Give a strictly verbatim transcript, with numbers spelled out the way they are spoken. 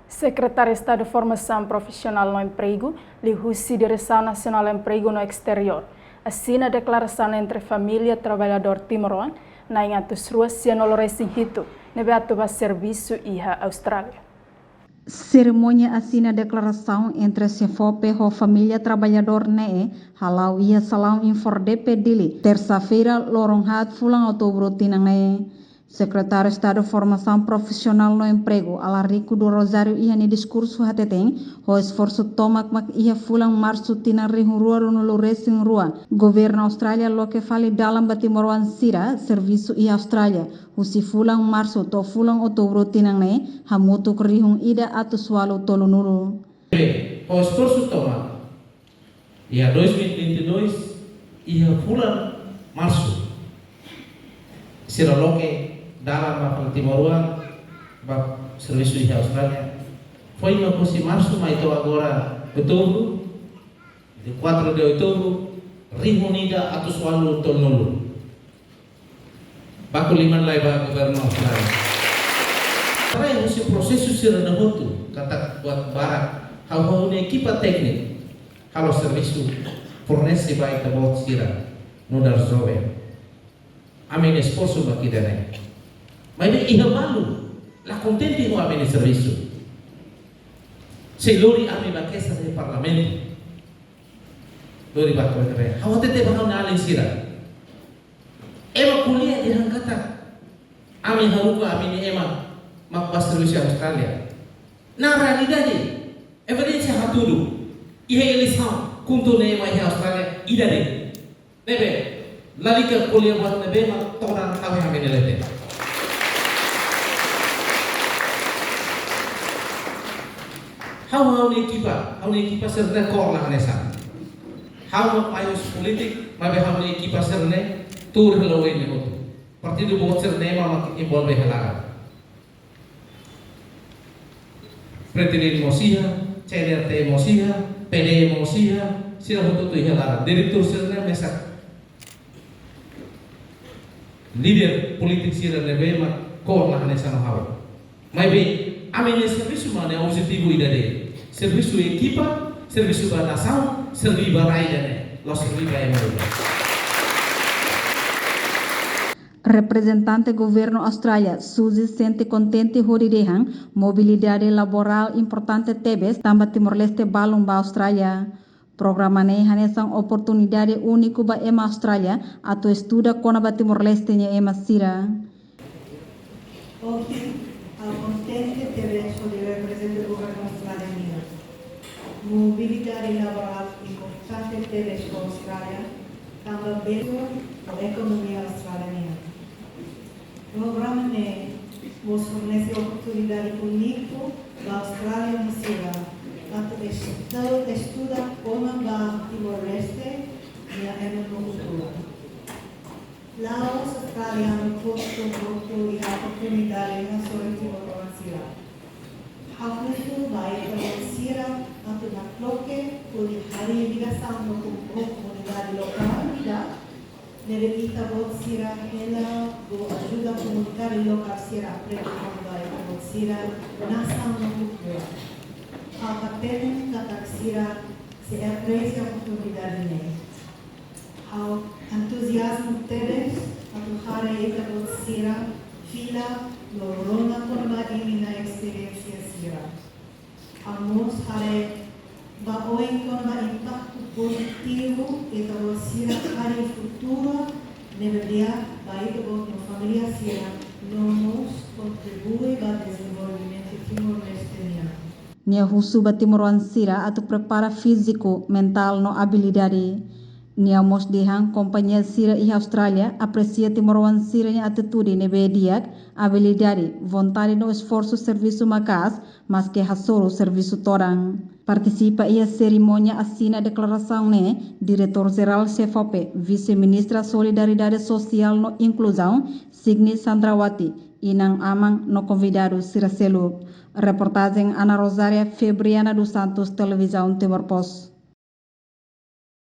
Sekretáriu Estadu Formasaun Profisionál no Empregu, liuhusi Diresaun Nasionál Empregu no Esteriór, asina deklarasaun entre família traballadór timoroan na'in atus rua sianulu resin hitu ne'ebé atu bá servisu iha Austrália. Serimónia asina deklarasaun entre SEFOPE ho família traballadór ne'e hala'o iha Salaun Infordepe, Dili, tersa-feira, loron haat, fulan Outubru tinan ne'e. Sekretáriu Estadu Formasaun Profisionál no Empregu, Alarico do Rosário, iha nia diskursu hateten, ho esforsu tomak mak iha fulan Marsu tinan rihun rua ruanulu resin rua, Governu Austrália loke fali dalan ba timoroan sira servisu iha Austrália, husi fulan Marsu to'o fulan Outubru tinan ne'e, hamutuk rihun ida atus ualu tolunulu. Ho esforsu tomak, iha dois mil e vinte e dois, iha fulan Marsu, sira loke dalan ba fali timoroan ba servisu iha Austrália. Foin mak husi Marsu mai to'o agora Outubru, dia quatro de Outubro, rihun ida atus ualu tolunulu. Baku liman lai ba Governu Austrália. Trai husi prosesu sira-ne'e hotu, katak buat barak, ha'u ho ha'u-nia ekipa tékniku halo servisu, fornese ba ita-boot sira nu'udar joven. Ami-nia esforsu mak ida-ne'e. Maibé iha balu la kontente ho ami-nia servisu. Sei lori ami ba keixa iha Parlamentu. Lori ba ko'alia, ha'u hatete ba ha'u-nia alin sira. Ema ko'alia dehan katak ami haruka ami-nia ema mak bá servisu iha Austrália. Ne'e realidade, evidénsia hatudu. Iha eleisaun, KHUNTO nia ema iha Austrália ida de'it. Ne'ebé, lalika ko'alia buat ne'ebé mak todan ha'u iha ami-nia leten. Ha'u ho ha'u-nia ekipa, ha'u-nia ekipa sira-ne'e kór la hanesan. Ha'u mak mai husi polítika, maibé ha'u-nia ekipa sira-ne'e tuur hela oin ne'e hotu. Partidu boot sira-ne'e mak envolve hela. Fretilin mós iha, CNRT mós iha, PD mós iha, sira hotu-hotu iha laran. Diretór sira-ne'e mesak. Líder polítiku sira ne'ebé mak kór la hanesan ho ha'u. Maibé, ami-nia servisu mak ne'e objetivu ida de'it. Servisu ekipa, servisu ba nasaun, serví ba rai ida-ne'e, la'ós serví ba ema ida. Reprezentante Governu Austrália, Suzy, sente kontente hodi dehan mobilidade laborál importante tebes tanba Timor-Leste balun ba Austrália. Programa ne'e hanesan oportunidade úniku ba ema Austrália atu estuda kona-ba Timor-Leste nia ema sira. Ohin, ha'u kontente tebes hodi reprezenta Governu Austrália nian. Mobilidade laborál importante tebes ba Austrália, tanba bele ho ekonomia Austrália nian. Programa ne'e mós fornese oportunidade úniku ba Austrália nia sira atu estu-, estuda kona-ba Timor-Leste nia ema no kultura. La'ós Austrália nia postu hotu iha oportunidade hasoru timoroan sira. Ha'u husu ba ita-boot sira atu nakloke hodi harii ligasaun ho komunidade lokál ida, ne'ebé ita-boot sira hela ho ajuda komunidade lokál sira aprende kona-ba ita-boot sira nasaun no kultura. Ha'u hatene katak sira sei apresia oportunidade ne'e. Ha'u entuziazmu tebes atu haree ita-boot sira fila no rona kona-ba imi-nia esperiénsia sira. Ha'u mós haree ba oin kona-ba impaktu pozitivu ita-boot sira harii futuru ne'ebé di'ak ba ita-boot no família sira, no mós kontribui ba dezenvolvimentu Timor-Leste nian. Nia husu ba timoroan sira atu prepara fíziku, mentál no abilidade. Nia mós dehan kompañia sira iha Austrália apresia timoroan sira-nia atitude ne'ebé di'ak, abilidade, vontade no esforsu servisu maka'as, maske hasoru servisu todan. Partisipa iha serimónia asina deklarasaun ne'e, Diretór Jerál SEFOPE, Vise-Ministra Solidariedade Sosiál no Inkluzaun, Signy Chandrawati, inan-aman no konvidadu sira seluk. Reportajen Ana Rosária Febriana dos Santos, Televizaun Timor Post.